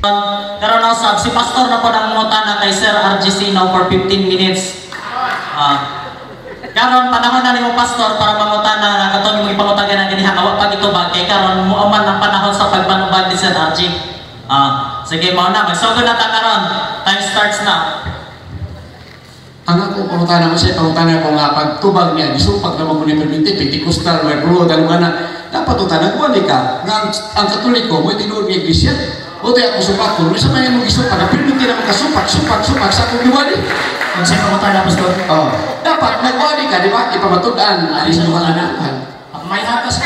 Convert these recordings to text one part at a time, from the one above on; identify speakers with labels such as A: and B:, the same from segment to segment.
A: Karon usab si pastor na po nang mangutana kay Sir RGC now for 15 minutes. Karon panahon na nimo, pastor, para mangutana nga katong imong ipangutagan na dinhi nga wa pa gitubag, kay karon muaman ang panahon sa pagpanubag ni Sir RG. Sige, mao na, magsugod na ta karon. Time starts now.
B: Ang ako pangutana mo siya, pangutana ko nga pagtubag niya, gisupag naman ko ni perminti, Pentecostal, may bro, tanong nga na, dapat utana ko, ka, nga ang Katoliko, mo tinuod nga iglesia, o ako supak ko, sa may mong gisupak, ang perminti naman ka supak, supak, supak, sa akong giwali.
C: Ang sa pangutana, pastor.
B: Oh, dapat nagwali ka, di ba? Ipamatud-an, alis mo ka na.
C: Ang may hakas.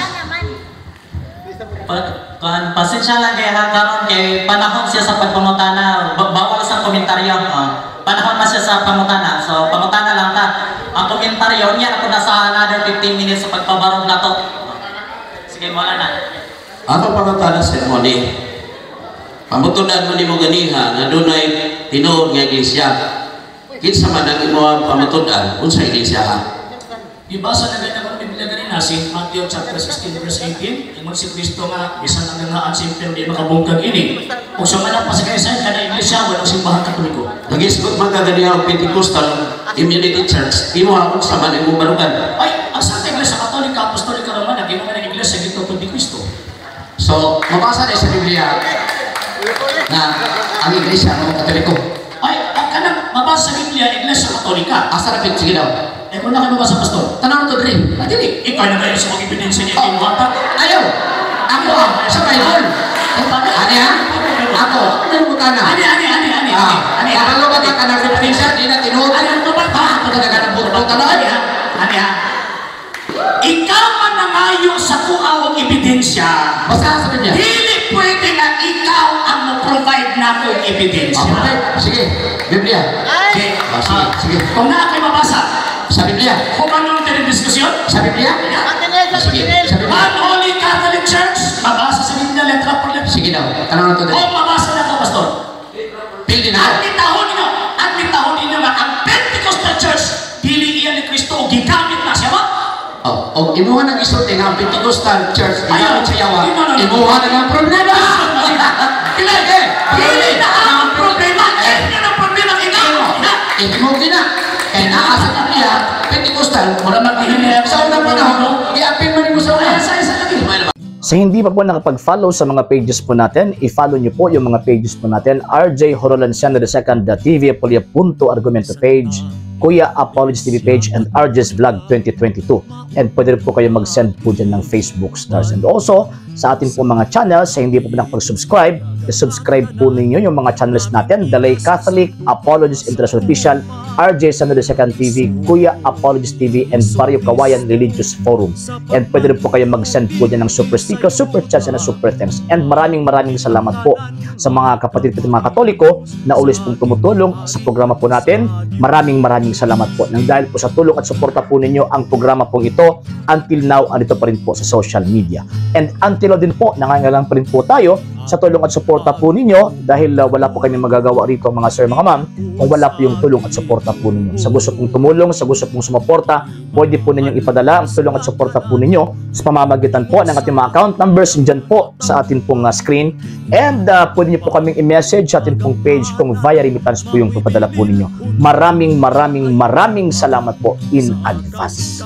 A: Pa, kuan, pasensya lang kay ha karon kay panahon siya sa pagpangutana, bawal sa komentaryo. Panahon na siya sa pangutana. So pangutana lang ta. Ang komentaryo niya ako nasa another 15 minutes sa pagpabarog na to. Sige, wala na.
D: Ako pangutana sa mo ni. Pamutunan mo nimo ganiha nga dunay tinuod nga iglesia. Kinsa man ang imong pamutunan, unsa iglesia ha?
C: Gibasa na ganyan ang Biblia ganina, St. Matthew chapter 16 verse 18, ingon si Kristo nga bisan ang nga sa impyerno di makabungkag ini. Ug sa manang pasakaysay kada iglesia walang simbahan Katoliko.
D: Nagisgot man ka ganiha og Pentecostal Immunity Church, imo ha unsa man imong barugan?
C: Ay, ang Santa Iglesia Katolika Apostolika Romana, ginawa ng iglesia gitupod ni Kristo.
B: So, mabasa na sa Biblia na ang iglesia ng Katoliko.
C: Ay, ang kanang mabasa sa Biblia, Iglesia Katolika.
B: Asa na, sige daw.
C: Eh, kung na kayo mabasa, pastor?
B: Tanaw na to diri.
C: Ah, dili. Ikaw na kayo sa mga ebidensya niya, oh. Imuhata.
B: Ayaw! Ako ah, sa Bible. Ani ha? Ako, ano mo tana?
C: Ani, ani, ani, ani,
B: Ah,
C: ani, ani.
B: kabalo ba ka kanang referensya, di na tinuod?
C: Ani, ano ba?
B: Ha? Ako talaga ng buto tanay.
C: Ani ha? Ani ha? Ikaw man nangayo sa kuha og ebidensya.
B: Basta sa Biblia.
C: Dili pwede nga ikaw ang mo-provide na og ebidensya.
B: Ah, okay. Sige, Biblia.
C: Okay.
B: Ah, sige, sige.
C: Kung naa kay mabasa,
B: Sa Biblia.
C: kung anong tinong diskusyon,
B: Sa Biblia? Ah, sige, sa Biblia.
C: One Holy Catholic Church, mabasa sa Biblia letra por letra.
B: Sige daw, tanaw na to diri.
C: Kung mabasa na ka, pastor,
B: Pildi na.
C: Admitahon ninyo nga ang Pentecostal Church, dili iya ni Kristo o gigamit na siya ba?
B: Oh, og imuha nang isulti nga ang Pentecostal Church
C: Ayaw.
B: gigamit sa yawa.
C: No, no, no.
B: Imuha na ang problema.
C: Dili, dili na ang problema. Inyo na problema ikaw. Na.
B: Imo gina. Kay naa sa Biblia, Pentecostal,
C: Wala maghihinay
B: sa unang panahon, giapil man nimo sa una.
C: Ay, sa lagi.
E: Sa hindi pa po nakapag-follow sa mga pages po natin, i-follow nyo po yung mga pages po natin. RJ Horolanciano II TV, Apolia Argumento page, Kuya Apologies TV page, and RJ's Vlog 2022. And pwede rin po kayo mag-send po dyan ng Facebook stars. And also, sa atin po mga channels, sa hindi po po nakapag-subscribe, i-subscribe po ninyo yung mga channels natin. Dalay Catholic, Apologies International Official, RJ Sano II TV, Kuya Apologies TV, and Barrio Kawayan Religious Forum. And pwede rin po kayo mag-send po dyan ng super sticker, super chats, and super thanks. And maraming maraming salamat po sa mga kapatid po mga Katoliko na always pong tumutulong sa programa po natin. Maraming maraming salamat po. Nang dahil po sa tulong at suporta po ninyo ang programa pong ito, until now, andito pa rin po sa social media. And until now din po, nangangailangan pa rin po tayo sa tulong at suporta po ninyo dahil wala po kami magagawa rito, mga sir, mga ma'am, kung wala po yung tulong at suporta po ninyo. Sa gusto pong tumulong, sa gusto pong sumuporta, pwede po ninyong ipadala ang tulong at suporta po ninyo sa pamamagitan po ng ating mga account numbers dyan po sa ating pong screen. And pwede niyo po kaming i-message sa ating pong page kung via remittance po yung papadala po ninyo. Maraming maraming maraming salamat po in advance.